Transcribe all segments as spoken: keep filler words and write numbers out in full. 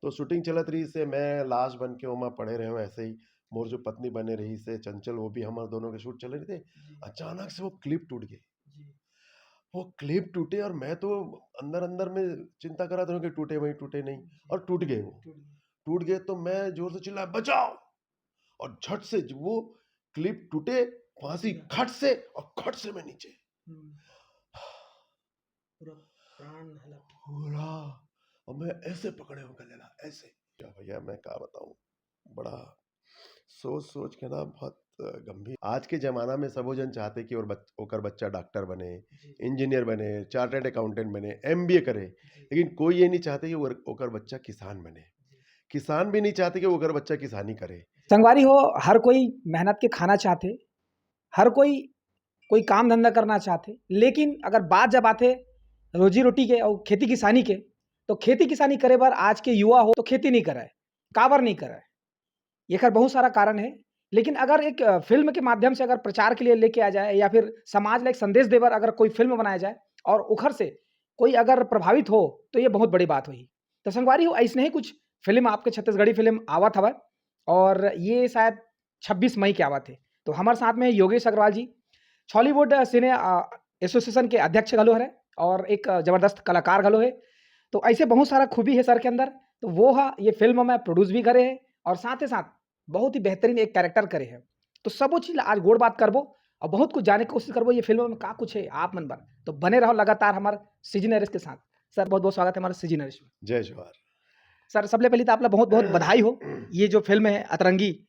तो शूटिंग चलत रहिस हे, मैं लास्ट बन के ओमा पड़े रहे हूँ। ऐसे ही मोर जो पत्नी बने रहिस हे चंचल, वो भी, हमर दोनों के शूट चले रहिस हे। जी, अचानक से वो क्लिप टूट गे। जी, वो क्लिप टूटे और मैं तो अंदर अंदर में चिंता करत रहे हूँ कि टूटे वहीं, टूटे नहीं, जी, और टूट गए वो। टूट गई। टूट गए तो मैं जोर से चिल्लाया, "बचाओ!" और झट से ज-, वो क्लिप टूटे, फांसी अच्छा। खट से, और खट से मैं नीचे। हम्म, पूरा प्राण हलक। पूरा, और मैं ऐसे पकड़े हूँ गले ला, ऐसे। क्या भैया, मैं का बताऊँ, बड़ा सोच सोच के ना बहुत गंभीर। आज के जमाना में सबो जन चाहते कि और बच-, ओकर बच्चा डॉक्टर बने, जी, इंजीनियर बने, चार्टर्ड अकाउंटेंट बने, एमबीए करे, जी, लेकिन कोई ये नहीं चाहते कि ओकर, ओकर बच्चा किसान बने। जी। किसान भी नहीं चाहते कि ओकर बच्चा किसानी करे। संगवारी हो, हर कोई मेहनत के खाना चाहथे, हर कोई, कोई काम धंधा करना चाहथे, लेकिन अगर बात जब आथे रोजी रोटी के और खेती किसानी के, तो खेती किसानी करे बर आज के युवा हो तो खेती नहीं करे। काबर नहीं करे, एकर बहुत सारा कारण है। लेकिन अगर एक, अ, फिल्म के माध्यम से अगर प्रचार के लिए लेके आ जाए या फिर समाज ला एक संदेश देबर अगर कोई फिल्म बनाया जाए और ओखर से कोई अगर प्रभावित हो, तो ये बहुत बड़ी बात होही। तो संगवारी हो, ऐसने ही कुछ फिल्म आपके छत्तीसगढ़ी फिल्म आवत हवय और ये शायद छब्बीस मई के आवत हे। तो हमर साथ में योगेश अग्रवाल जी, छॉलीवुड सिने, अ, एसोसिएशन के अध्यक्ष घलो हरे और एक, अ, जबरदस्त कलाकार घलो हे। तो ऐसे बहुत सारा खूबी हे सर के अंदर। तो वो ह ये फिल्म में प्रोड्यूस भी करे हे और साथ ही साथ बहुत ही बेहतरीन एक कैरेक्टर करे हे। तो सबो चीज ला आज गोठ बात करबो और बहुत कुछ जाने के कोशिश करबो ये फिल्म में का कुछ हे आप मन बर। तो बने रहो लगातार हमर सीजी नरेश के साथ। सर, बहुत बहुत स्वागत है हमारे सीजी नरेश में। जय जोहार। सर, सबले पहले तो आप ला बहुत बहुत बधाई हो। ये जो फिल्म है अतरंगी,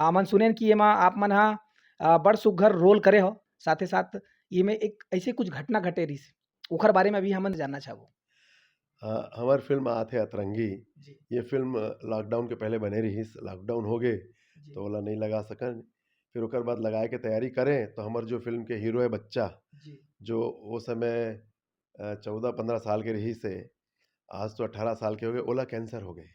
हमन सुनेन कि एमा आप मन हा, अ, बड़ सुघर रोल करे हो, साथे साथ ये में एक ऐसे कुछ घटना घटे रहिस, ओखर बारे में भी हमन जानना चाहबो। हाँ, हमर फिल्म आत हे अतरंगी। जी, ये फिल्म लॉकडाउन के पहले बने रहिस, लॉकडाउन हो गए जी, तो ओला नहीं लगा सकन। फिर ओकर बाद लगाए के तैयारी करें तो हमर जो फिल्म के हीरो है बच्चा, जी, जो वो समय, अ, चौदह पन्द्रह साल के रहिस हे, आज तो अठारह साल के हो गए, ओला कैंसर हो गए।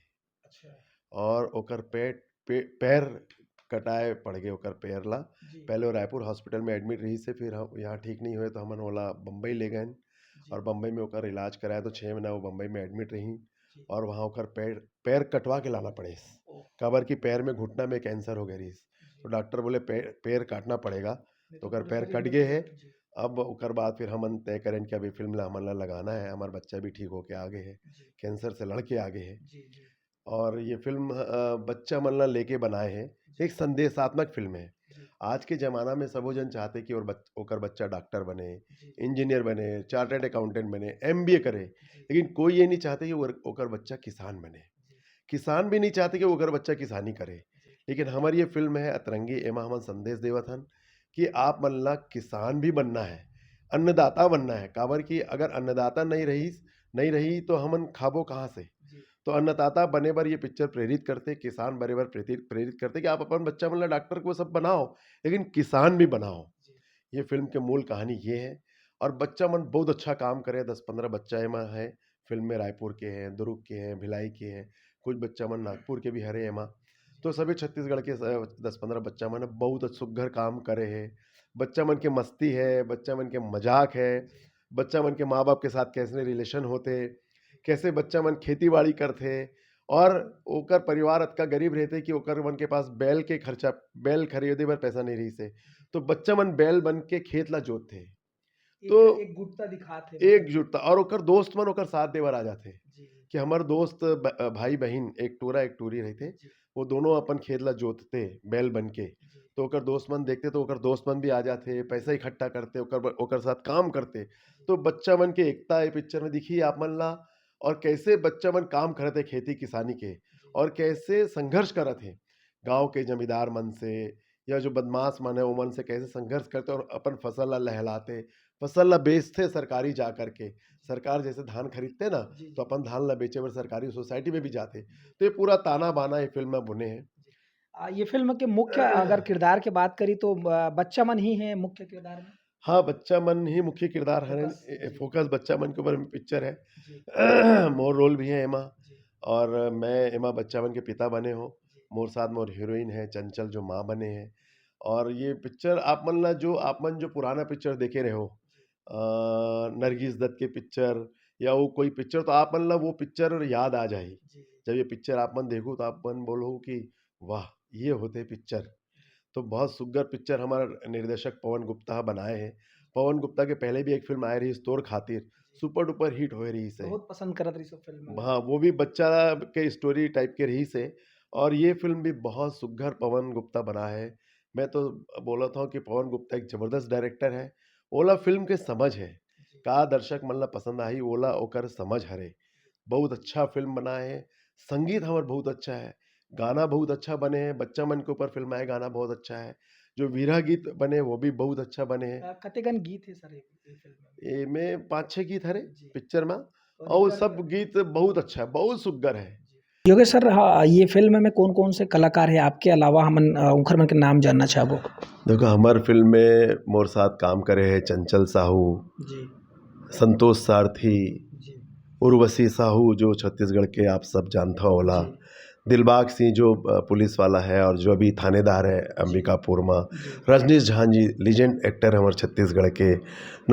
अच्छा, और ओकर पेट, पे, पैर कटाए पड़ गए ओकर पैर ला। जी, पहले वो रायपुर हॉस्पिटल में एडमिट रहिस हे, फिर हम यहाँ ठीक नहीं हुए तो हमन ओला बम्बई ले गए जी, और बम्बई में ओकर इलाज कराए तो छः महीना वो बम्बई में एडमिट रही जी, और वहाँ ओकर पैर, पैर कटवा के लाना पड़े। ओ, काबर कि पैर में घुटना में कैंसर हो गए रहिस। तो जी, डॉक्टर बोले, "पैर, पैर काटना पड़ेगा।" नहीं तो तो ओकर पूरा पैर शरीर कट में गए दर्द हे। हो, जी, अब ओकर बाद फिर हमन तय करें कि अभी फिल्म ला हमन ला लगाना है, हमार बच्चा भी ठीक होके आ गए हे, जी, कैंसर से लड़ के आ गए हे। जी, जी, और ये फिल्म, अ, बच्चा मन ला लेके बनाए हे, जी, एक संदेशात्मक फिल्म है। जी, आज के जमाना में सबो जन चाहते कि और बच-, ओकर बच्चा डॉक्टर बने, जी, इंजीनियर बने, चार्टर्ड अकाउंटेंट बने, एमबीए करे, जी, लेकिन कोई ये नहीं चाहते कि ओकर, ओकर बच्चा किसान बने। जी, किसान भी नहीं चाहते कि ओकर बच्चा किसानी करे। जी, लेकिन हमर ये फिल्म है अतरंगी, एमा हमन संदेश देवत हन कि आप मन ला किसान भी बनना है, अन्नदाता बनना है। काबर कि अगर अन्नदाता नहीं रही, नहीं रही तो हमन खाबो कहाँ से? जी, तो अन्नदाता बने बर ये पिक्चर प्रेरित करते, किसान बने बर प्रेरित, प्रेरित करते कि आप अपन बच्चा मन ला डॉक्टर को सब बनाओ, लेकिन किसान भी बनाओ। जी, ये फिल्म के मूल कहानी ये है। और बच्चा मन बहुत अच्छा काम करे, दस पन्द्रह बच्चा एमा है, फिल्म में रायपुर के हैं, दुर्ग के हैं, भिलाई के हैं, कुछ बच्चा मन नागपुर के भी हरे एमा। तो सभी छत्तीसगढ़ के स-, दस पन्द्रह बच्चा मन बहुत सुघर काम करे हे। बच्चा मन के मस्ती है, बच्चा मन के मजाक है, बच्चा मन के माँ बाप के साथ कैसे रिलेशन होते, कैसे बच्चा मन खेती बाड़ी करते, और ओकर परिवार अतका गरीब रहते कि ओकर मन के पास बैल के खर्चा, बैल खरीदे बर पैसा नहीं रही से, तो बच्चा मन बैल बन के खेत ला जोतथे। एक, तो एक गुटता दिखात हे, एकजुटता, और ओकर दोस्त मन ओकर साथ देवर आ जाथे जी, कि हमर दोस्त ब-, भाई बहिन, एक टूरा एक टूरी रहथे, जी, वो दोनों अपन खेत ला जोतथे बैल बन के। जी, तो ओकर दोस्त मन देखथे तो ओकर दोस्त मन भी आ जाथे, पैसा इकट्ठा करथे, ओकर ब-, ओकर साथ काम करथे। तो बच्चा मन के एकता ये पिक्चर में दिखी आप मन ला, और कैसे बच्चा मन काम करत हे खेती किसानी के, जी, और कैसे संघर्ष करत हे गांव के जमींदार मन से, या जो बदमाश मन है ओमन से कैसे संघर्ष करते और अपन फसल ला लहलाते, फसल ला बेचते सरकारी जा करके। सरकार जैसे धान खरीदते ना, जी, तो अपन धान ला बेचे बर सरकारी सोसाइटी में भी जाते। तो ये पूरा ताना बाना ये फिल्म में बुने हैं। आ, ये फिल्म के मुख्य अगर किरदार के बात करी तो, अ, बच्चा मन ही है मुख्य किरदार में। हाँ, बच्चा मन ही मुख्य किरदार हरे। फोकस, जी। फोकस बच्चा मन के ऊपर पिक्चर है। जी, मोर रोल भी है एमा, जी, और मैं एमा बच्चा मन के पिता बने हो। जी, मोर साथ मोर हीरोइन है चंचल, जो माँ बने हैं। और ये पिक्चर आप मन ला, जो आप मन जो पुराना पिक्चर देखे रहे हो, जी, अ, नरगिस दत्त के पिक्चर या वो कोई पिक्चर, तो आप मन ला वो पिक्चर याद आ जाही। जी, जब ये पिक्चर आप मन देखो तो आप मन बोलो कि वाह, ये होते पिक्चर। तो बहुत सुग्घर पिक्चर हमार निर्देशक पवन गुप्ता ह बनाए हे। पवन गुप्ता के पहले भी एक फिल्म आए रहिस तोर खातिर, सुपर डुपर हिट होए रहिस हे। बहुत पसंद करत रहिस वो फिल्म। हाँ, वो भी बच्चा के स्टोरी टाइप के रहिस हे। और ये फिल्म भी बहुत सुग्घर पवन गुप्ता बनाए हे। मैं तो बोलत हूँ कि पवन गुप्ता एक जबरदस्त डायरेक्टर हे। ओला फिल्म के समझ हे, का दर्शक मन ला पसंद आही, ओला ओकर समझ हरे। बहुत अच्छा फिल्म बनाए हे। संगीत हमर बहुत अच्छा हे, गाना बहुत अच्छा बने हे, बच्चा मन के ऊपर फिल्म आए, गाना बहुत अच्छा हे। जो विरह गीत बने, वो भी बहुत अच्छा बने हे। अ, कतेकन गीत हे सर ये, ये फिल्म में? एमे पाँच छः गीत हरे जी। पिक्चर में, और और इनका सब गीत बहुत अच्छा हे, बहुत सुग्घर हे। योगेश सर, हाँ, ये फिल्म में कौन कौन से कलाकार हैं आपके अलावा? हमन अ, उनकर मन के नाम जानना चाहबो। देखो, हमार फिल्म में मोर साथ काम करे हे चंचल साहू, जी। संतोष सारथी, जी। उर्वशी साहू, जो छत्तीसगढ़ के आप सब जानता होला, जी। दिलबाग सिंह, जो अ, पुलिस वाला हे और जो अभी थानेदार हे अंबिकापुर में, जी। रजनीश झा जी, लीजेंड एक्टर हे हमार छत्तीसगढ़ के,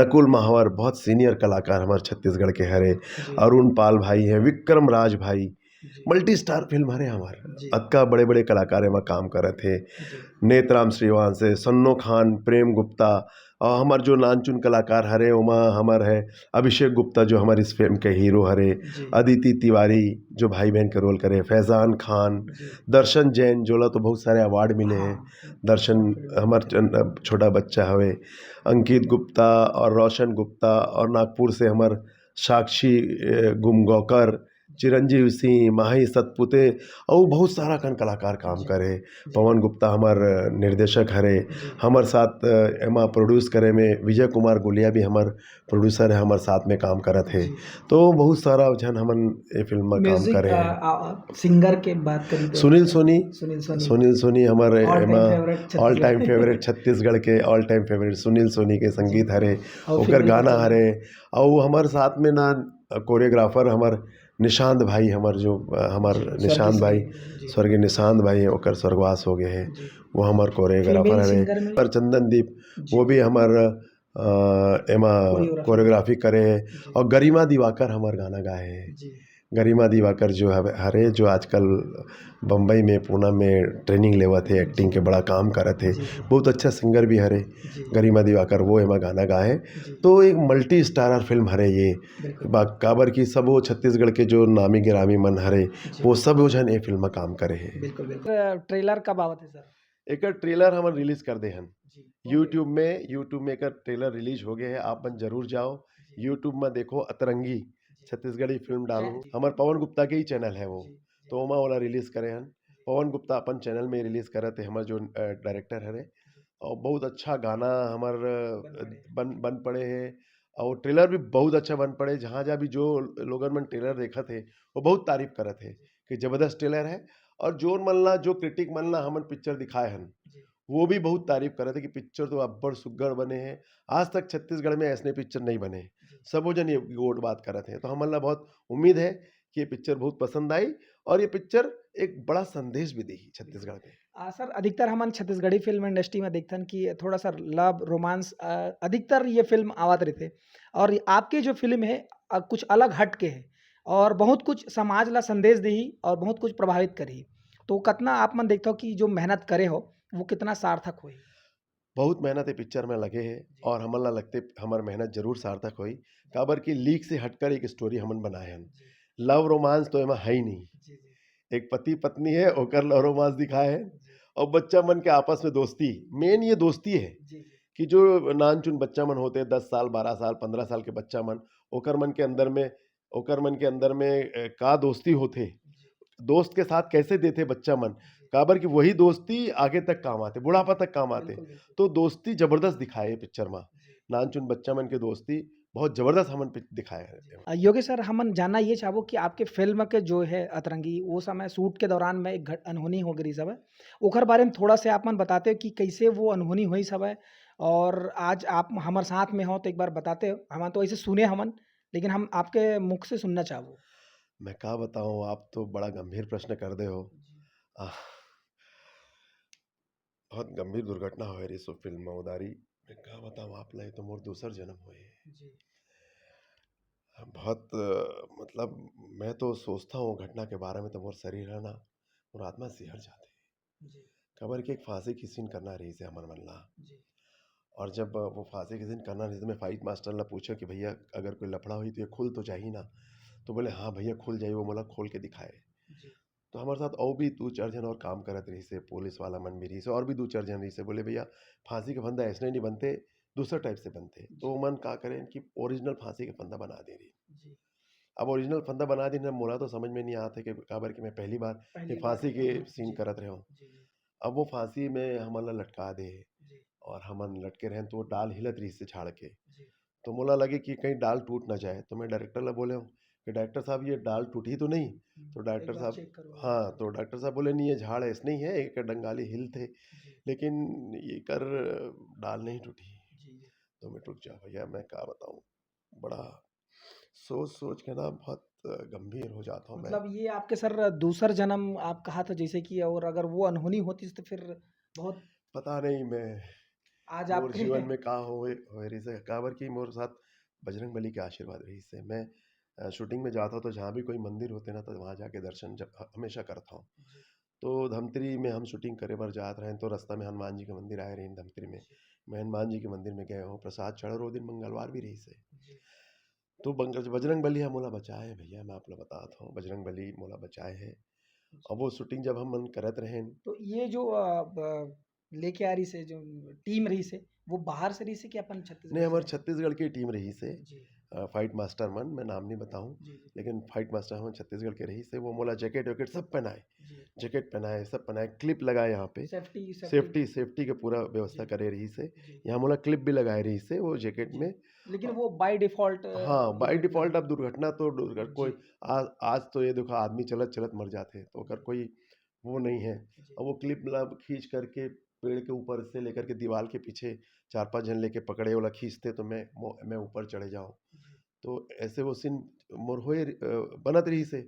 नकुल माहवर, बहुत सीनियर कलाकार हमार छत्तीसगढ़ के हरे, जी। अरुण पाल भाई हे, विक्रम राज भाई, जी। मल्टी स्टार फिल्म हरे हमार। जी। अतका बड़े बड़े कलाकार एमा काम करत हे। जी। नेतराम श्रीवास हे, सन्नो खान, प्रेम गुप्ता, और हमार जो नानचुन कलाकार हरे, ओमा हमार हे अभिषेक गुप्ता, जो हमार इस फिल्म के हीरो हरे, जी। अदिति तिवारी, जो भाई बहन के रोल करे, फैजान खान, जी। दर्शन जैन, जोला तो बहुत सारे अवार्ड मिले हे। हाँ। दर्शन हमार चन-, छोटा बच्चा हवे, अंकित गुप्ता और रोशन गुप्ता, और नागपुर से हमार साक्षी, ए, गुमगौकर, चिरंजीव सिंह, माही सतपुते, और बहुत सारा कन कलाकार काम जी। करे। पवन गुप्ता हमार निर्देशक हरे, जी। हमार साथ, अ, एमा प्रोड्यूस करे में विजय कुमार गोलिया भी हमार प्रोड्यूसर हे, हमार साथ में काम करत हे। जी। तो बहुत सारा झन हमन ए फिल्म में काम म्यूजिक, करे अ, हे। अ, सिंगर के बात करी तो सुनील सोनी, सुनील सोनी। सुनील सोनी हमारे All time एमा favourite all time Chhattisgarh. Favourite Chhattisgarh के all time favourite Sunil Soni के संगीत हरे, और ओकर फिल्मी गाना गाना। हरे, और वो हमार साथ में ना कोरियोग्राफर हमार निशांत भाई, हमार जो, अ, हमार जी, निशांत स्वर्गीय भाई, जी। स्वर्गीय निशांत भाई, ओकर स्वर्गवास हो गए हे, जी। वो हमार कोरियोग्राफर फीमेल हरे, सिंगर में? पर चंदनदीप, जी। वो भी हमार, अ, एमा कोरियोग्राफर। कोरियोग्राफी करे हे, जी। और गरिमा दिवाकर हमार गाना गाए हे। जी। गरिमा दिवाकर जो हवे, हरे, जो आजकल बम्बई में, पूना में ट्रेनिंग लेवत हे, एक्टिंग के बड़ा काम करत हे, जी, जी। बहुत अच्छा सिंगर भी हरे जी। गरिमा दिवाकर, वो एमा गाना गाए हे। जी। तो एक मल्टी स्टारर फिल्म हरे ये, बिल्कुल। बा-, काबर कि सबो छत्तीसगढ़ के जो नामी गिरामी मन हरे, जी। वो सब झन ए फिल्म में काम करे हे। बिल्कुल, बिल्कुल। अ, ट्रेलर कब आवत हे सर? एकर ट्रेलर हमन रिलीज कर दे हन जी, ओके। YouTube में, YouTube में एकर ट्रेलर रिलीज हो गए हे, आप मन जरूर जाओ, जी। YouTube में देखो अतरंगी, जी। छत्तीसगढ़ी फिल्म डालो, जी। हमार पवन गुप्ता के ही चैनल हे वो, जी, जी। तो ओमा ओला रिलीज करे हन। पवन गुप्ता अपन चैनल में रिलीज करत हे, हमार जो, अ, डायरेक्टर हरे, और बहुत अच्छा गाना हमार, अ, बन पड़े। बन, बन पड़े हे, और ट्रेलर भी बहुत अच्छा बन पड़े। जहाँ जहाँ भी जो लोगन मन ट्रेलर देखत हे, वो बहुत तारीफ करत हे कि जबरदस्त ट्रेलर हे, और जोन मन ला, जो क्रिटिक मन ला हमन पिक्चर दिखाए हन, जी। वो भी बहुत तारीफ करत हे कि पिक्चर तो अब्बड़ सुग्घर बने हे, आज तक छत्तीसगढ़ में ऐसने पिक्चर नहीं बने। जी। सबो जन ये गोठ बात करत हे, तो हमन ला बहुत उम्मीद हे कि ये पिक्चर बहुत पसंद आई, और ये पिक्चर एक बड़ा संदेश भी देही छत्तीसगढ़ में। आ, सर, अधिकतर हमन छत्तीसगढ़ी फिल्म इंडस्ट्री में देखथन कि थोड़ा सा लव रोमांस, अ, अधिकतर ये फिल्म आवत रहिथे, और ये आपके जो फिल्म हे, अ, कुछ अलग हट के हे और बहुत कुछ समाज ला संदेश देही और बहुत कुछ प्रभावित करही। तो कतना आप मन देखथव कि जो मेहनत करे हो, वो कितना सार्थक होही? बहुत मेहनत ये पिक्चर में लगे हे, जी। और हमन ला लगथे हमर मेहनत जरूर सार्थक होही, काबर कि लीक से हटकर एक स्टोरी हमन बनाए हन। जी। लव रोमांस तो एमा है ही नहीं। जी, जी। एक पति पत्नी हे, ओकर लव रोमांस दिखाए हे, जी। और बच्चा मन के आपस में दोस्ती, मेन ये दोस्ती हे जी, जी। कि जो नानचुन बच्चा मन होते, दस साल, बारह साल, पन्द्रह साल के बच्चा मन, ओकर मन के अंदर में, ओकर मन के अंदर में, अ, का दोस्ती होथे, जी। दोस्त के साथ कैसे देथे बच्चा मन, जी। काबर कि वही दोस्ती आगे तक काम आथे, बुढ़ापा तक काम आथे। बिल्कुल, बिल्कुल। तो दोस्ती जबरदस्त दिखाए हे पिक्चर में, जी। नानचुन बच्चा मन के दोस्ती बहुत जबरदस्त हमन पि-, दिखाए हे। अ, योगेश सर, हमन जानना ये चाहबो कि आपके फिल्म के जो है अतरंगी, वो समय शूट के दौरान में एक घट-, अनहोनी हो गई सब है, ओकर बारे में थोड़ा से आप मन बताते हो कि कैसे वो अनहोनी हुई सब है, और आज आप हमर साथ में हो तो एक बार बताते हो, हम तो ऐसे सुने हमन, लेकिन हम आपके मुख से सुनना चाहबो। मैं का बताऊं, आप तो बड़ा गंभीर प्रश्न कर दे हो। जी। आह, बहुत गंभीर दुर्घटना होए रहिस वो फिल्म में उदारी। मैं का बताऊं आप ला, ये तो मोर दूसर जन्म होए। जी। बहुत, अ, मतलब, मैं तो सोचता हूँ घटना के बारे में, तो मोर शरीर है ना, मोर आत्मा सिहर जाते। जी। काबर कि एक फांसी के scene करना रहिस हे हमर मन ला। जी। और जब वो फांसी के scene करना रहिस, तो मैं fight master ला पूछा कि भैया, अगर कोई लफड़ा होही तो ये खुल तो जाही ना? तो बोले, हाँ भैया, खुल जाही। वो मोला खोल के दिखाए। जी। तो हमर साथ अउ भी दू चार झन और काम करत रहिस हे, पुलिस वाला मन भी रहिस हे, और भी दू चार झन रहिस हे। बोले, भैया, फांसी के फंदा ऐसने नहीं बनते, दूसरा type से बनते। तो जी। ओमन का करें कि original फांसी के फंदा बना दे रहिन। जी। अब original फंदा बना दे रहिन, मोला तो समझ में नहीं आत हे कि काबर कि मैं पहली बार ये पहली बार फांसी के करता हूँ। scene जी। करत रहे हूँ। जी, जी। अब वो फांसी में हमन ला लटका दे हे जी। और हमन लटके रहेन, तो वो डाल हिलत रहिस हे झाड़ के। जी। तो मोला लगे कि कहीं डाल टूट ना जाए, तो मैं director ला बोले हूँ कि director साहब, ये डाल टूटी तो नहीं? हम्म, तो एक director बार साहब, check करो। हाँ, तो director साहब बोले, नहीं, ये झाड़ ऐसने ही है, एक डंगाली हिलथे, जी। लेकिन ये कर डाल नहीं टूटी। जी, जी। तो मैं, रुक जा भैया, मैं का बताऊँ, बड़ा सोच सोच के ना बहुत गंभीर हो जाता हूँ मैं। मतलब, ये आपके सर दूसर जन्म आप कहा था जैसे कि, और अगर वो अनहोनी होती तो फिर बहुत पता नहीं मैं आज मोर आपके जीवन में का होए, होए रहिस हे, काबर कि मोर साथ बजरंग बली के आशीर्वाद रहिस हे। मैं, अ, shooting में जाता हूँ तो जहाँ भी कोई मंदिर होते ना, तो वहाँ जाके दर्शन ज-, ह-, हमेशा करता हूँ। जी। तो धमतरी में हम shooting करे बर जात रहेन, तो रास्ता में हनुमान जी के मंदिर आए रहिन धमतरी में। जी। मैं हनुमान जी के मंदिर में गए हूँ, प्रसाद चढ़ा, वो दिन मंगलवार भी रहिस हे। जी। तो बंग-, बजरंग बली ह मोला बचाए हे भैया, मैं आप ला बतात हूँ, बजरंग बली मोला बचाए हे। जी। अब वो shooting जब हमन करत रहेन, तो ये जो, अ, ब-, लेके आ रहिस हे, जो team रहिस हे, वो बाहर से रहिस हे कि अपन छत्तीसगढ़ नहीं, से हमर रहिस हे? छत्तीसगढ़ के team रहिस हे, जी। अ, fight master मन, मैं नाम नहीं बताऊँ, जी, जी। लेकिन fight master हमर छत्तीसगढ़ के रहिस हे, वो मोला jacket वैकेट सब पहनाए, जी। jacket पहनाए, सब पहनाए, clip लगाए यहाँ पे, Safety, safety। safety, safety के पूरा व्यवस्था जी। करे रहिस हे। जी। यहाँ मोला clip भी लगाए रहिस हे वो jacket जी। में। लेकिन वो by default, अ, हाँ, by दुर्घटना default अब दुर्घटना तो दुर्घट-, कोई जी। आज, आज तो ये देखो, आदमी चलत चलत मर जाते, तो अगर कोई वो नहीं है, जी। अब वो clip ला खींच करके पेड़ के ऊपर से लेकर के दीवार के पीछे चार पांच जन लेके पकड़े वाला खींचते, तो मैं मो-, मैं ऊपर चढ़े जाऊँ। जी। तो ऐसे वो scene मोर होए र-, अ, बनत रहिस हे।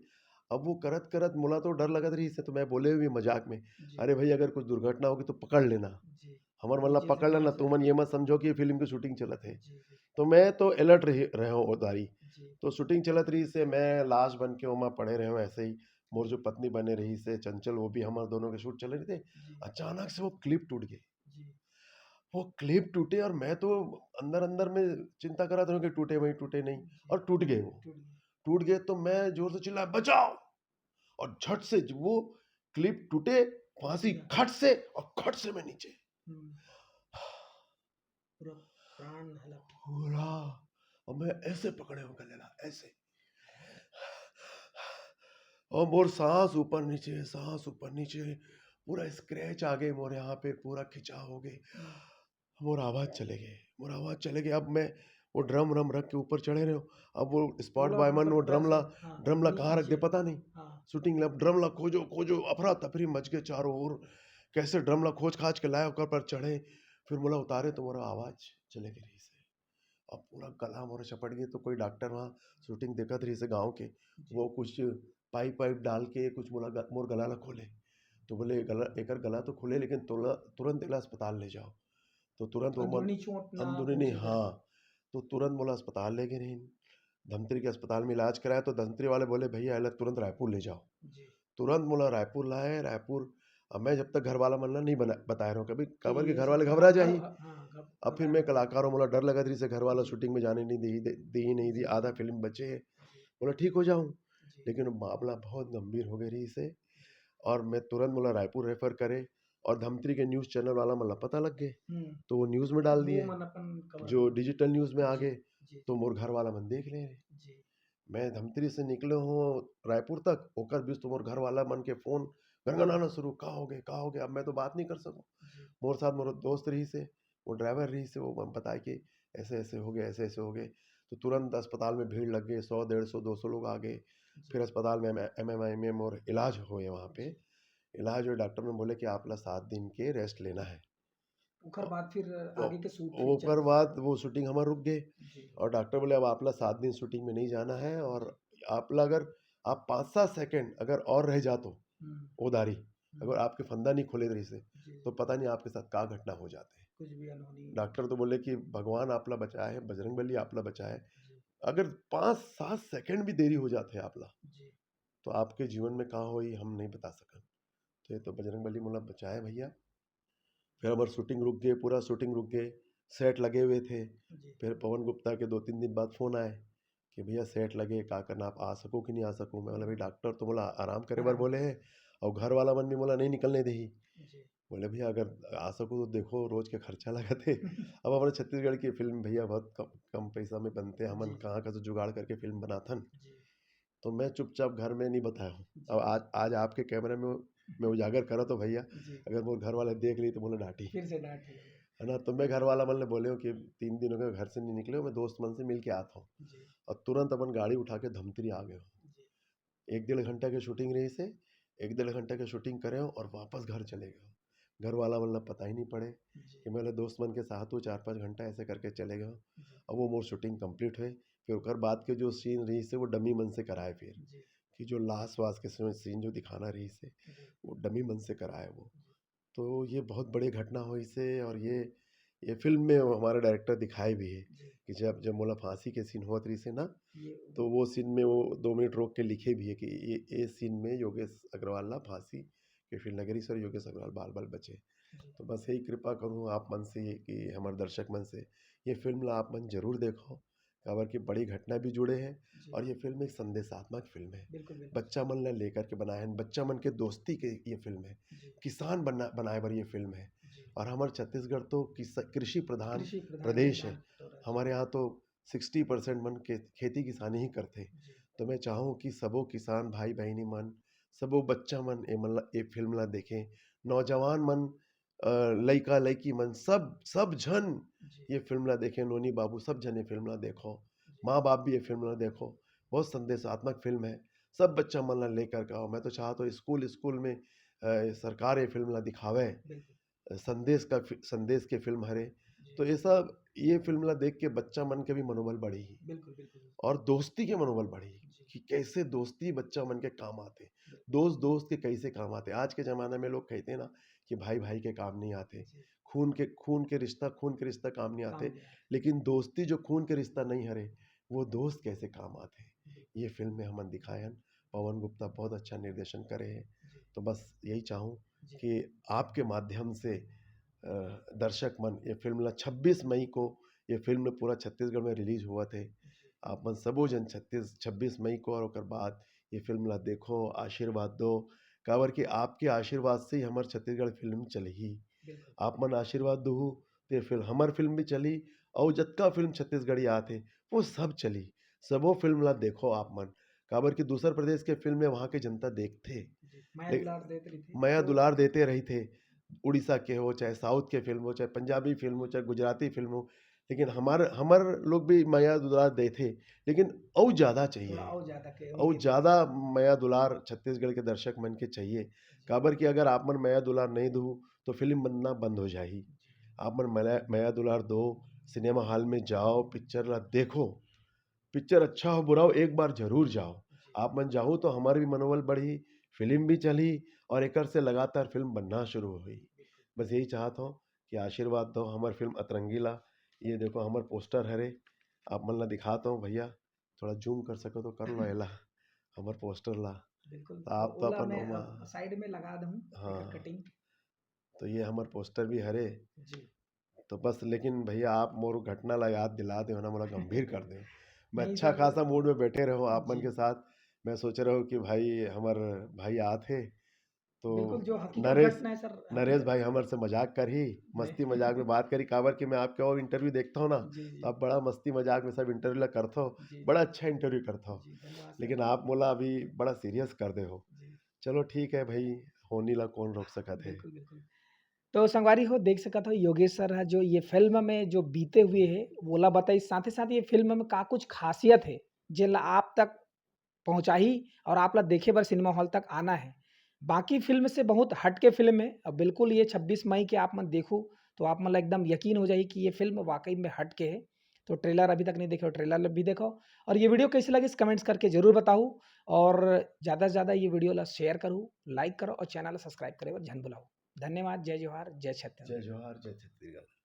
अब वो करत करत मोला तो डर लगत रहिस हे, तो मैं बोले भी मजाक में, जी। "अरे भाई, अगर कुछ दुर्घटना होगी तो पकड़ लेना, जी। हमर मन ला नीचे से पकड़ लेना, नीचे। तुमन ये मत समझो कि ये film की shooting चलत हे।" जी, जी। तो मैं तो alert रहे, रहे हूँ उतारी। जी। तो shooting चलत रहिस हे, मैं लाश बन के ओमा पड़े रहे हूँ ऐसे ही। मोर जो पत्नी बने रहिस हे चंचल, वो भी, हमर दोनों के shoot चले रहिस हे। जी। अचानक से वो clip टूट गे। जी। वो clip टूटे और मैं तो अंदर अंदर में चिंता करत रहे हूँ कि टूटे भाई, टूटे नहीं, जी। और टूट गे वो। टूट गे। टूट गे तो मैं जोर से चिल्लाया, "बचाओ!" और झट से ज-, वो clip टूटे, फांसी जी। खट से, और खट से मैं नीचे। हम्म। पूरा प्राण हलक। पूरा, और मैं ऐसे पकड़े हूँ गले ला, ऐसे। और मोर सांस ऊपर नीचे, सांस ऊपर नीचे, पूरा scratch आ गे मोर यहाँ पे, पूरा खिंचाव हो गे। हम्म। मोर आवाज चले गे, मोर आवाज चले गे। अब मैं वो drum व्रम रख के ऊपर चढ़े रहे हूँ। अब वो spot पूरा boy मन मतलब वो drum ला, वैसा, हाँ, drum ला जी, कहाँ रख दे, जी। पता नहीं। हाँ। Shooting ला drum ला खोजो, खोजो, अफरा तफरी मच गे चारों ओर। कैसे drum ला खोज खाज के लाए, ओकर पर चढ़े, फिर मोला उतारे तो मोर आवाज चले गे रहिस हे। अब पूरा गला मोर चपट गे, तो कोई doctor वहाँ shooting देखत रहिस हे गाँव के, जी। वो कुछ pipe वाइप डाल के कुछ मोला ग-, मोर गला ला खोले। तो बोले, "गला, एकर गला तो खुले, लेकिन तोला, तुरंत एला अस्पताल ले जाओ।" तो तुरंत वो मोर अंदरूनी चोट ना अंदरूनी, पहुंचे। हाँ, तो तुरंत मोला अस्पताल ले गे रहिन। धमतरी के अस्पताल में इलाज कराया, तो धमतरी वाले बोले, "भैया, एला तुरंत रायपुर ले जाओ।" जी। तुरंत मोला रायपुर लाए, रायपुर। अब मैं जब तक घर वाला मन ला नहीं बना-, बताए रहे हूँ कभी, काबर के ये घर सब वाले हाँ, घबरा घर जाही। वा-, हाँ, घब-, अब फिर घबरा मैं जाते। कलाकार हूँ, मोला डर लगत रहिस हे, घर वाला जी। Shooting में जाने नहीं दी, दे, दी ही नहीं दी, जी। आधा film बचे हे। जी। बोला, "ठीक हो जाऊँ।" जी। लेकिन वो मामला बहुत गंभीर हो गे रहिस हे, और मैं तुरंत मोला रायपुर refer करे, और धमतरी के news channel वाला मन ला पता लग गे, हम्म। तो वो news में डाल वो दिए, मन अपन cover जो कर। digital news में आ जी, गे, जी। तो मोर घर वाला मन देख ले रहे। जी। मैं धमतरी से निकले हूँ रायपुर तक, ओकर बीच तो मोर घर वाला मन के phone गनगनाना शुरू, "का हो गे, का हो गे?" अब मैं तो बात नहीं कर सकूँ। जी। मोर साथ मोर दोस्त रहिस हे, वो driver रहिस हे, वो बताए कि ऐसे-ऐसे हो गे, ऐसे-ऐसे हो गे। तो तुरंत अस्पताल में भीड़ लग गे, सौ, डेढ़ सौ, दो सौ लोग आ गे। जी। फिर अस्पताल में एम-, एमएमआईएम में मोर इलाज होए वहाँ पे। जी। इलाज होए, doctor मन बोले कि आप ला सात दिन के rest लेना है। ओकर बाद फिर ओ-, आगे के shoot फिर ओकर चलत। बाद वो shooting हमर रुक गे, जी। और doctor बोले, "अब आप ला सात दिन shooting में नहीं जाना है, और आप ला अगर आप पाँच सात second अगर और रह जातो हम्म। ओ दारी, हम्म। अगर आपके फंदा नहीं खोले रहिस हे, जी। तो पता नहीं आपके साथ का घटना हो जाते।" कुछ भी अनहोनी। Doctor तो बोले कि भगवान आप ला बचाए हे, बजरंग बली आप ला बचाए हे, जी। अगर पाँच सात सेकंड भी देरी हो जाथे आप ला, जी तो आपके जीवन में का होई, हम नहीं बता सकन। तो ये तो बजरंग बली मोला बचाए भैया। फिर हमार शूटिंग रुक गए, पूरा शूटिंग रुक गए, सेट लगे हुए थे। जी फिर पवन गुप्ता के दो तीन दिन बाद फ़ोन आए कि भैया सेट लगे, का करना, आप आ सको कि नहीं आ सको। मैं बोला भाई डॉक्टर तो बोला आराम करे बर आराम। बोले हैं, और घर वाला मन भी बोला नहीं निकलने देही। जी बोले भैया अगर आ सको तो देखो, रोज के खर्चा लगत है। अब हमारे छत्तीसगढ़ की फिल्म भैया बहुत कम, कम पैसा में बनते हैं, हमन जी। कहाँ का तो जुगाड़ करके फिल्म बनाथन। जी तो मैं चुपचाप घर में नहीं बताया हूँ। जी अब आज आज आपके कैमरे में मैं उजागर करा तो भैया, जी अगर मोर घर वाले देख ली तो बोला डांटी, फिर से डांट लिया है ना। तो मैं घर वाला मन ले बोले हूँ कि तीन दिन हो गए घर से नहीं निकले हो, मैं दोस्त मन से मिल के आता हूँ। जी और तुरंत अपन गाड़ी उठा के धमतरी आ गए हो। जी एक डेढ़ घंटा के शूटिंग रही से, एक डेढ़ घंटा के शूटिंग करे हो और वापस घर चले गए हो। घर वाला मन ला पता ही नहीं पड़े जी कि मैं दोस्त मन के साथ हूँ, चार पाँच घंटा ऐसे करके चले गए हो। जी अब वो मोर शूटिंग कंप्लीट हुए, फिर ओकर बाद के जो सीन रही से वो डमी मन से कराए, फिर जी कि जो लाश वास के सीन जो दिखाना रही से जी वो डमी मन से कराए वो। तो ये बहुत बड़ी घटना हुई से, और ये ये फिल्म में हमारा डायरेक्टर दिखाए भी है जी कि जब जब मोला फांसी के सीन होत रही से ना, ये तो वो सीन में वो दो मिनट रोक के लिखे भी है कि ये ये सीन में योगेश अग्रवाल ला फांसी के फील्ड लगे रही से और योगेश अग्रवाल बाल बाल बचे। जी तो बस यही कृपा करूँ आप मन से कि हमारे दर्शक मन से ये फिल्म ला आप मन जरूर देखो, काबर की बड़ी घटना भी जुड़े है जी और ये फिल्म एक संदेशात्मक फिल्म है। बिल्कुल बिल्कुल बच्चा मन ला लेकर के बनाए हैं, बच्चा मन के दोस्ती के ये फिल्म है, जी किसान बनना बनाए बर ये फिल्म है। जी और हमारे छत्तीसगढ़ तो किस कृषि प्रधान कृषि प्रधान प्रदेश प्रधान है। तो राज्य। हमारे यहाँ तो सिक्सटी परसेंट मन के खेती किसानी ही करते। जी तो मैं चाहूँ कि सबो किसान भाई बहनी मन, सबो बच्चा मन ए मन ला ए फिल्म ला देखें। नौजवान मन, अ, लइका लइकी मन, सब सब झन जी ये फिल्म ला देखें। नोनी बाबू सब झन ये फिल्म ला देखो, जी माँ बाप भी ये फिल्म ला देखो। बहुत संदेशात्मक फिल्म है, सब बच्चा मन ला लेकर के आओ। मैं तो चाहता हूँ स्कूल स्कूल में अ, सरकार ये फिल्म ला दिखावे। बिल्कुल संदेश का फि- संदेश के फिल्म हरे। जी तो ऐसा ये फिल्म ला देख के बच्चा मन के भी मनोबल बढ़ी बिल्कुल बिल्कुल और दोस्ती के मनोबल बढ़ी जी कि कैसे दोस्ती बच्चा मन के काम आते। दोस्त दोस्त के कैसे काम आते। आज के जमाना में लोग कहते हैं ना कि भाई भाई के काम नहीं आते, जी खून के खून के रिश्ता खून के रिश्ता काम नहीं काम आते। नहीं आते। लेकिन दोस्ती जो खून के रिश्ता नहीं हरे, वो दोस्त कैसे काम आते, जी ये फिल्म में हमन दिखाए हन। पवन गुप्ता बहुत अच्छा निर्देशन करे हैं। जी तो बस यही चाहूँ जी कि आपके माध्यम से अ, दर्शक मन ये फिल्म ला छब्बीस मई को, ये फिल्म पूरा छत्तीसगढ़ में रिलीज हुआ थे। जी आप मन सबो जन छत्तीस छब्बीस मई को और ओकर बाद ये फिल्म ला देखो, आशीर्वाद दो, काबर कि आपके आशीर्वाद से ही हमर छत्तीसगढ़ फिल्म चलही। बिल्कुल आप मन आशीर्वाद दूहू ते फिल्म, हमर फिल्म भी चली, और जतका फिल्म छत्तीसगढ़ी आत हे वो सब चली। सबो फिल्म ला देखो आप मन, काबर कि दूसर प्रदेश के फिल्म में वहाँ के जनता देखथे, जी मया लेकिन दुलार देत रहिथे मया तो दुलार देते रहिथे। उड़ीसा के हो चाहे साउथ के फिल्म हो चाहे पंजाबी फिल्म हो चाहे गुजराती फिल्म हो, लेकिन हमार हमर लोग भी मया दुलार देथे, लेकिन अउ ज्यादा थोड़ा चाहिए, और ज्यादा के अउ उनके ज्यादा मया दुलार छत्तीसगढ़ के दर्शक मन के चाहिए। काबर कि अगर आप मन मया दुलार नहीं दू तो फिल्म बनना बंद हो जाही। जी आप मन मया मया दुलार दो, सिनेमा हॉल में जाओ, पिक्चर ला देखो, पिक्चर अच्छा हो बुरा हो एक बार जरूर जाओ। जी आप मन जाहू तो हमार भी मनोबल बढ़ी, फिल्म भी चली और एकर से लगातार फिल्म बनना शुरू होही। बिल्कुल बस यही चाहत हूँ कि आशीर्वाद दो हमार फिल्म अतरंगी ला। ये देखो हमार पोस्टर हरे, आप मन ला दिखात हूँ भैया, थोड़ा जूम कर सको तो कर लो एला, हमार पोस्टर ला। बिल्कुल तो आप तो ओला अपन मैं ओमा अब साइड में लगा दूँ हाँ। कटिंग। तो ये हमार पोस्टर भी हरे। जी तो बस लेकिन भैया आप मोर घटना ला याद दिला दे ना, मोला गंभीर कर दे। मैं नहीं अच्छा तो खासा मूड में बैठे रहो आप मन जी के साथ। मैं सोच रहा हूँ कि भाई हमार भाई आत हे तो बिल्कुल जो हकीकत नरेश घटना है सर नरेश हकीकत भाई हमर से मजाक करही, मस्ती नहीं मजाक में बात करी, काबर कि मैं आपके और इंटरव्यू देखता हूँ ना, जी जी तो आप बड़ा मस्ती मजाक में सब इंटरव्यू ला करत हो, जी बड़ा जी अच्छा इंटरव्यू करत हो। जी धन्यवाद सर लेकिन आप मोला अभी बड़ा सीरियस कर दे हो। जी चलो ठीक है भाई, होनी ला कौन रोक सकत है। बिल्कुल बिल्कुल। तो संगवारी हो देख सकत हो योगेश सर ह जो ये फिल्म में जो बीते हुए है वोला बताई, साथ ही साथ ये फिल्म में का कुछ खासियत है जेला आप तक पहुँचाही और आप ला देखे बर सिनेमा हॉल तक आना है। बाकी फिल्म से बहुत हट के फिल्म है। अब बिल्कुल ये छब्बीस मई के आप मन देखो तो आप मन ला एकदम यकीन हो जाही कि ये फिल्म वाकई में हट के है। तो ट्रेलर अभी तक नहीं देखे हो, ट्रेलर भी देखो। और ये वीडियो कैसे लगिस कमेंट्स करके जरूर बताओ। और ज़्यादा से ज़्यादा ये वीडियो ला शेयर करो, लाइक करो और चैनल ला सब्सक्राइब करे बर झन भुलाओ। धन्यवाद। जय जोहार, जय छत्तीसगढ़। जय जोहार, जय छत्तीसगढ़।